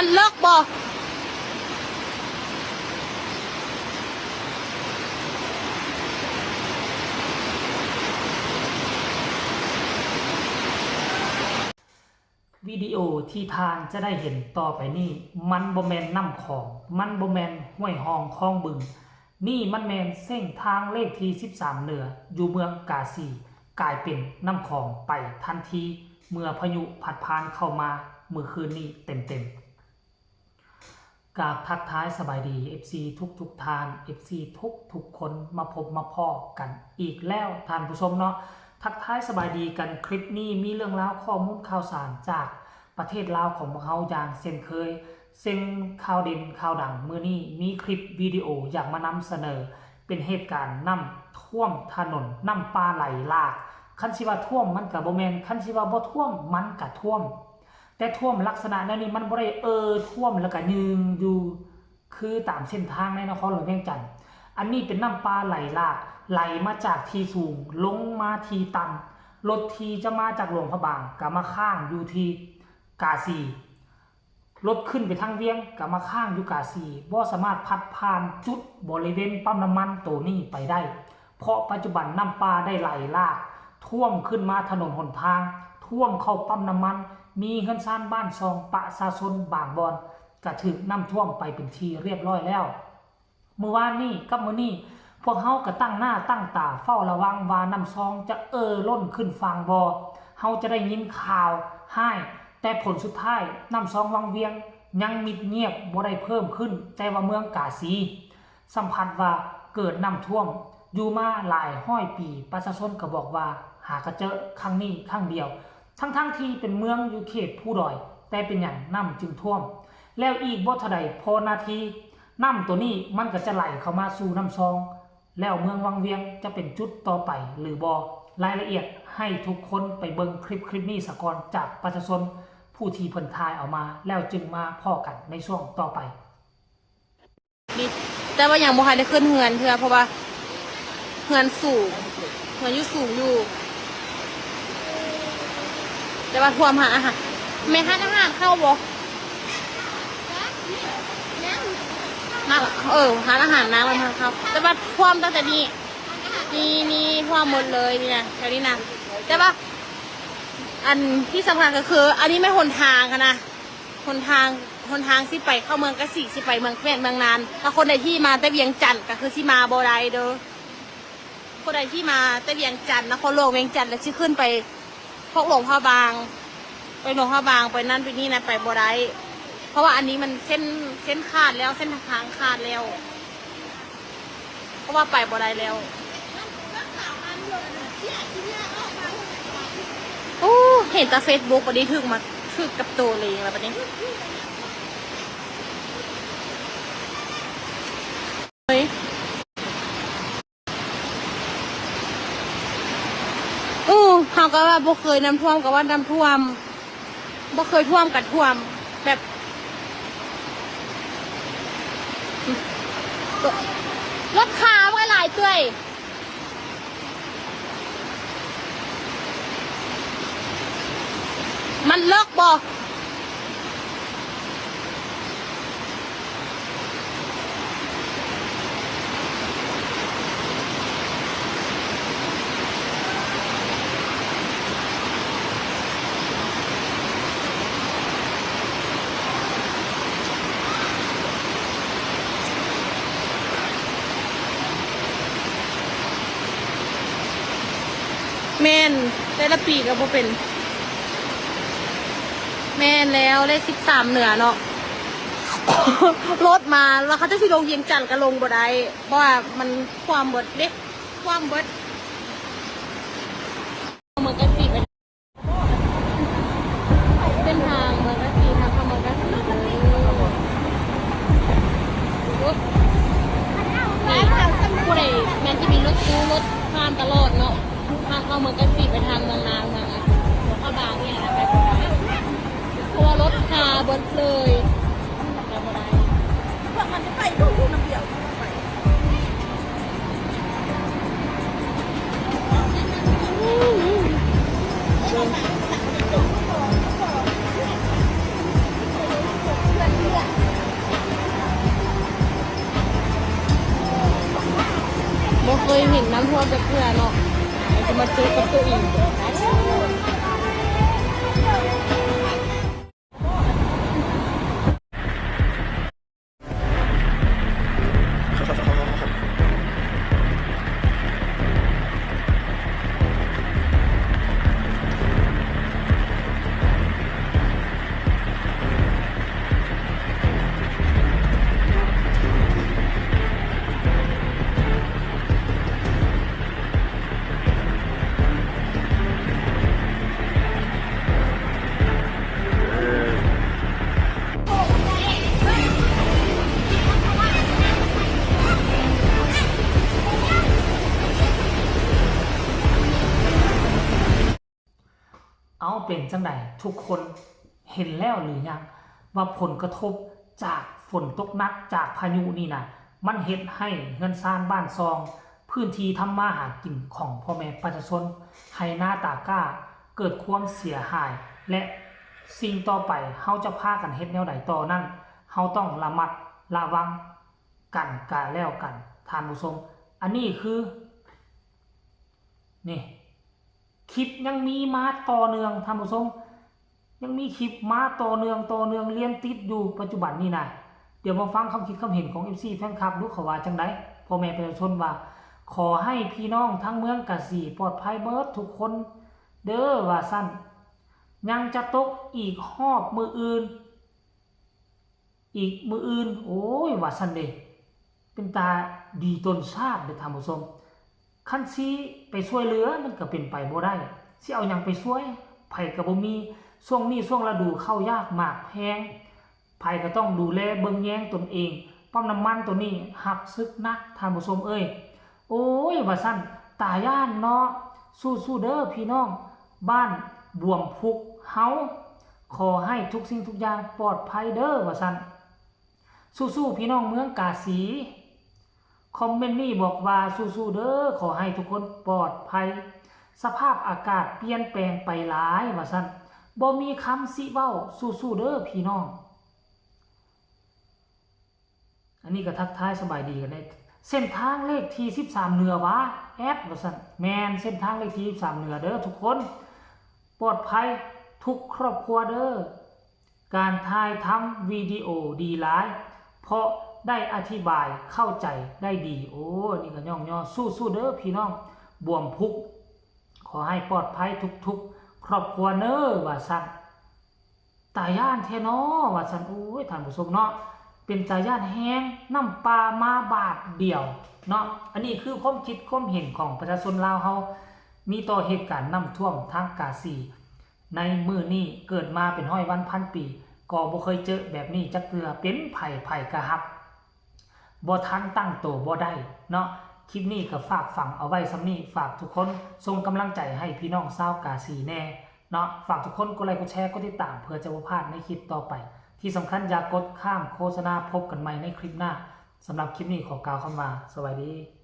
ມັນເລິກບໍ່? ວິດີໂອທີ່ທ່ານຈະໄດ້ເຫັນຕໍ່ໄປນີ້ ມັນບໍ່ແມ່ນນ້ຳຂອງ, ມັນບໍ່ແມ່ນຫ້ວຍຮ່ອງຄອງບຶງ, ນີ້ມັນແມ່ນເສັ້ນທາງເລກທີສິບສາມເໜືອ ຢູ່ເມືອງກາສີ ກາຍເປັນນ້ຳຂອງໄປທັນທີ ເມື່ອພາຍຸພັດຜ່ານເຂົ້າມາມື້ຄືນນີ້ເຕັມໆ. ກາບທັກທາຍສະບາຍດີ ເອັຟຊີ ທຸກໆທ່ານ, ເອັຟຊີ ທຸກໆຄົນ ມາພົບມາພໍ້ກັນອີກແລ້ວທ່ານຜູ້ຊົມເນາະ. ທັກທາຍສະບາຍດີກັນ, ຄລິບນີ້ມີເລື່ອງລາວຂໍ້ມູນຂ່າວສານຈາກປະເທດລາວຂອງພວກເຮົາຢ່າງເຊັ່ນເຄີຍ. ເຊິ່ງຂ່າວເດັ່ນຂ່າວດັງມື້ນີ້ ມີຄລິບວິດີໂອຢາກມານຳສະເໜີ ເປັນເຫດການນ້ຳຖ້ວມຖະໜົນ, ນ້ຳປ່າໄຫຼຫຼາກ. ຄັນຊິວ່າຖ້ວມມັນກະບໍ່ແມ່ນ, ຄັນຊິວ່າບໍ່ຖ້ວມມັນກະຖ້ວມ. ແຕ່ຖ້ວມລັກສະນະແນວນີ້ມັນບໍ່ໄດ້ເອ່ອຖ້ວມແລ້ວກະຍືງຢູ່ຄືຕາມເສັ້ນທາງໃນນະຄອນຫຼວງວຽງຈັນ. ອັນນີ້ເປັນນ້ຳປ່າໄຫຼຫຼາກ, ໄຫຼມາຈາກທີ່ສູງລົງມາທີ່ຕ່ຳ. ລົດທີ່ຈະມາຈາກຫຼວງພະບາງກະມາຄ້າງຢູ່ທີ່ກາສີ, ລົດຂຶ້ນໄປທາງວຽງກະມາຄ້າງຢູ່ກາສີ, ບໍ່ສາມາດພັດຜ່ານຈຸດບໍລິເວນປ້ຳນ້ຳມັນໂຕນີ້ໄປໄດ້. ເພາະປັດຈຸບັນນ້ຳປ່າໄດ້ໄຫຼຫຼາກຖ້ວມຂຶ້ນມາຖະໜົນຫົນທາງ, ຖ້ວມເຂົ້າປ້ຳນ້ຳມັນ, ມີເຮືອນຊານບ້ານຊ່ອງປະຊາຊົນບາງບ່ອນກະຖືກນ້ຳຖ້ວມໄປເປັນທີ່ຮຽບຮ້ອຍແລ້ວ. ມື້ວານນີ້ກັບມື້ນີ້ ພວກເຮົາກະຕັ້ງໜ້າຕັ້ງຕາເຝົ້າລະວັງວ່ານ້ຳຊອງຈະເອ່ອລົ້ນຂຶ້ນຝັ່ງບໍ່. ເຮົາຈະໄດ້ຍິນຂ່າວຮ້າຍ, ແຕ່ຜົນສຸດທ້າຍນ້ຳຊອງວັງວຽງຍັງມິດງຽບ, ບໍ່ໄດ້ເພີ່ມຂຶ້ນ, ແຕ່ວ່າເມືອງກາສີ ສຳຜັດວ່າເກີດນ້ຳຖ້ວມຢູ່ມາຫຼາຍຮ້ອຍປີ, ປະຊາຊົນກໍບອກວ່າຫາກະເຈີຄັ້ງນີ້ຄັ້ງດຽວ, ທັງໆທີ່ເປັນເມືອງຢູ່ເຂດພູດອຍ, ແຕ່ເປັນຫຍັງນ້ຳຈຶ່ງຖ້ວມ? ແລ້ວອີກບໍ່ເທົ່າໃດພໍນາທີ, ນ້ຳໂຕນີ້ມັນກໍຈະໄຫຼເຂົ້າມາສູ່ນ້ຳຊອງ, ແລ້ວເມືອງວັງວຽງຈະເປັນຈຸດຕໍ່ໄປຫຼືບໍ່? ລາຍລະອຽດໃຫ້ທຸກຄົນໄປເບິ່ງຄລິບ ຄລິບນີ້ສາກ່ອນ ຈາກປະຊາຊົນຜູ້ທີ່ເພິ່ນຖ່າຍເອົາມາ, ແລ້ວຈຶ່ງມາພໍ້ກັນໃນຊ່ວງຕໍ່ໄປ. ແຕ່ວ່າຍັງບໍ່ທັນໄດ້ຂຶ້ນເຮືອນເທື່ອ ເພາະວ່າເຮືອນສູງ ເຮືອນຢູ່ສູງຢູ່ ແຕ່ວ່າຖ້ວມຮ້ານອາຫານ. ແມ່ນຮ້ານອາຫານເຂົ້າບໍ່? ເອີ ຮ້ານອາຫານນ້ຳມັນເຂົ້າ ແຕ່ວ່າຖ້ວມຕັ້ງແຕ່ນີ້ ນີ້ ນີ້ຖ້ວມໝົດເລີຍນີ້ນະ ແຖວນີ້ນະ. ແຕ່ວ່າອັນທີ່ສຳຄັນກໍຄື ອັນນີ້ແມ່ນຫົນທາງຫັ້ນນະ ຫົນທາງ ຫົນທາງຊິໄປເຂົ້າເມືອງກະສີ ຊິໄປເມືອງແຂວງເມືອງນານ. ຖ້າຄົນໃດທີ່ມາແຕ່ວຽງຈັນກໍຄືຊິມາບໍ່ໄດ້ເດີ້. ຜູ້ໃດທີ່ມາແຕ່ວຽງຈັນ ນະຄອນຫຼວງວຽງຈັນ ແລ້ວຊິຂຶ້ນໄປພວກຫຼວງພະບາງ ໄປຫຼວງພະບາງ ໄປນັ້ນໄປນີ້ນະ ໄປບໍ່ໄດ້ ເພາະວ່າອັນນີ້ມັນເສັ້ນ ເສັ້ນຂາດແລ້ວ ເສັ້ນທາງຂາດແລ້ວ ເພາະວ່າໄປບໍ່ໄດ້ແລ້ວ. ໂອ້ ເຫັນແຕ່ເຟສບຸກ ບັດນີ້ຖືກມາ ຖືກກັບໂຕເລີຍລະບັດນີ້. ເອີ ເຮົາກໍວ່າບໍ່ເຄີຍນ້ຳຖ້ວມ ກໍວ່ານ້ຳຖ້ວມ ບໍ່ເຄີຍຖ້ວມກໍຖ້ວມ ແບບ ລົດຄາມັນຫຼາຍເຕີຍ. ມັນເລິກບໍ່? ແມ່ນ ແຕ່ລະປີກໍບໍ່ເປັນ. ແມ່ນແລ້ວ ເລກສິບສາມເໜືອເນາະ ລົດມາ ແລ້ວເຂົາເຈົ້າຊິລົງວຽງຈັນກໍລົງບໍ່ໄດ້ ເພາະວ່າມັນຖ້ວມເບິດເດ້ ຖ້ວມເບິດ. ເມືອງກາສີໄປ ເສັ້ນທາງເມືອງກາສີ ທາງເຂົ້າເມືອງກາສີເດີ. ໂອ້ ນີ້ ຜູ້ໃດແມ່ນຊິມີລົດຕູ້ ລົດຜ່ານຕະຫຼອດເນາະ ທາງເຂົ້າເມືອງກາສີໄປທາງເມືອງນາງ ເມືອງ ອາ ພະບາງນີ້ນະ ໄປບໍ່ໄດ້ ເພາະວ່າລົດຄາເບິດເລີຍ ໄປບໍ່ໄດ້. ພວກມັນຈະໄປຢູ່ນຳດຽວ ເບິ່ງ ເມື່ອເນາະ ແລ້ວຊິມາເຈີກັບໂຕອີກ. ເອົາ ເປັນຈັ່ງໃດ ທຸກຄົນເຫັນແລ້ວຫຼືຍັງ ວ່າຜົນກະທົບຈາກຝົນຕົກໜັກ ຈາກພາຍຸນີ້ນະ ມັນເຮັດໃຫ້ເຮືອນຊານບ້ານຊ່ອງ ພື້ນທີ່ທຳມາຫາກິນຂອງພໍ່ແມ່ປະຊາຊົນ ໄຮ່ນາຕາກ້າ ເກີດຄວາມເສຍຫາຍ ແລະ ສິ່ງຕໍ່ໄປເຮົາຈະພາກັນເຮັດແນວໃດຕໍ່ນັ້ນ ເຮົາຕ້ອງລະມັດລະວັງກັນກະແລ້ວກັນ ທ່ານຜູ້ຊົມ. ອັນນີ້ຄື ນີ້ ຄລິບຍັງມີມາຕໍ່ເນື່ອງ ທ່ານຜູ້ຊົມ, ຍັງມີຄລິບມາຕໍ່ເນື່ອງ ຕໍ່ເນື່ອງລຽນຕິດຢູ່ປັດຈຸບັນນີ້ນະ. ດຽວມາຟັງຄຳຄິດຄຳເຫັນຂອງເອັຟຊີແຟນຄລັບດູ ເຂົາວ່າຈັ່ງໃດ. ພໍ່ແມ່ປະຊາຊົນວ່າ ຂໍໃຫ້ພີ່ນ້ອງທັງເມືອງກາສີປອດໄພເບິດທຸກຄົນເດີ້ ວ່າຊັ້ນ. ຍັງຈະຕົກອີກຮອບມື້ອື່ນ ອີກມື້ອື່ນ ໂອ້ຍ ວ່າຊັ້ນເດ. ເປັນຕາດີຕົນຊາດເດທ່ານຜູ້ຊົມ. ຄັນຊິໄປຊ່ວຍເຫຼືອ ມັນກໍເປັນໄປບໍ່ໄດ້. ຊິເອົາຫຍັງໄປຊ່ວຍ? ໃຜກໍບໍ່ມີ. ຊ່ວງນີ້ຊ່ວງລະດູເຂົ້າຍາກໝາກແພງ ໃຜກໍຕ້ອງດູແລເບິ່ງແຍງຕົນເອງ. ປ້ຳນ້ຳມັນໂຕນີ້ຮັບສຶກໜັກ ທ່ານຜູ້ຊົມເອີຍ. ໂອ້ຍ ວ່າຊັ້ນ, ຕາຢ້ານເນາະ. ສູ້ໆເດີ້ພີ່ນ້ອງບ້ານບວມພຸກເຮົາ, ຂໍໃຫ້ທຸກສິ່ງທຸກຢ່າງປອດໄພເດີ້ ວ່າຊັ້ນ. ສູ້ໆພີ່ນ້ອງເມືອງກາສີ. ຄອມເມັນນີ້ບອກວ່າ ສູ້ໆເດີ້ ຂໍໃຫ້ທຸກຄົນປອດໄພ, ສະພາບອາກາດປ່ຽນແປງໄປຫຼາຍ ວ່າຊັ້ນ. ບໍ່ມີຄຳຊິເວົ້າ, ສູ້ໆເດີ້ພີ່ນ້ອງ. ອັນນີ້ກໍທັກທາຍສະບາຍດີກັນໄດ້. ເສັ້ນທາງເລກທີສິບສາມເໜືອຫວາ ແອດ ວ່າຊັ້ນ. ແມ່ນ ເສັ້ນທາງເລກທີສິບສາມເໜືອເດີ້ທຸກຄົນ, ປອດໄພທຸກຄອບຄົວເດີ້. ການຖ່າຍທຳວິດີໂອດີຫຼາຍ ເພາະໄດ້ອະທິບາຍເຂົ້າໃຈໄດ້ດີ. ໂອ້ ອັນນີ້ກໍຍ້ອງຍໍ ສູ້ໆເດີ້ພີ່ນ້ອງບວມພຸກ. ຂໍໃຫ້ປອດໄພທຸກໆຄອບຄົວເນີ ວ່າຊັ້ນ. ຕາຢ້ານແທ້ເນາະ ວ່າຊັ້ນ. ໂອ້ຍ ທ່ານຜູ້ຊົມເນາະ, ເປັນຕາຢ້ານແຮງ, ນ້ຳປ່າມາບາດດຽວເນາະ. ອັນນີ້ຄືຄວາມຄິດຄວາມເຫັນຂອງປະຊາຊົນລາວເຮົາ ມີຕໍ່ເຫດການນ້ຳຖ້ວມທາງກາສີໃນມື້ນີ້. ເກີດມາເປັນຮ້ອຍວັນພັນປີ ກໍບໍ່ເຄີຍເຈີແບບນີ້ຈັກເທື່ອ. ເປັນໃຜ ໃຜກະຮັບ ບໍ່ທັນຕັ້ງໂຕບໍ່ໄດ້ເນາະ. ຄລິບນີ້ກໍຝາກຝັງເອົາໄວ້ສ່ຳນີ້. ຝາກທຸກຄົນສົ່ງກຳລັງໃຈໃຫ້ພີ່ນ້ອງຊາວກາສີແດ່ເນາະ. ຝາກທຸກຄົນກົດໄລ ກົດແຊ ກົດຕິດຕາມ ເພື່ອຈະບໍ່ພາດໃນຄລິບຕໍ່ໄປ. ທີ່ສຳຄັນຢ່າກົດຂ້າມໂຄສະນາ. ພົບກັນໃໝ່ໃນຄລິບໜ້າ. ສຳລັບຄລິບນີ້ຂໍກ່າວຄຳວ່າ ສະບາຍດີ.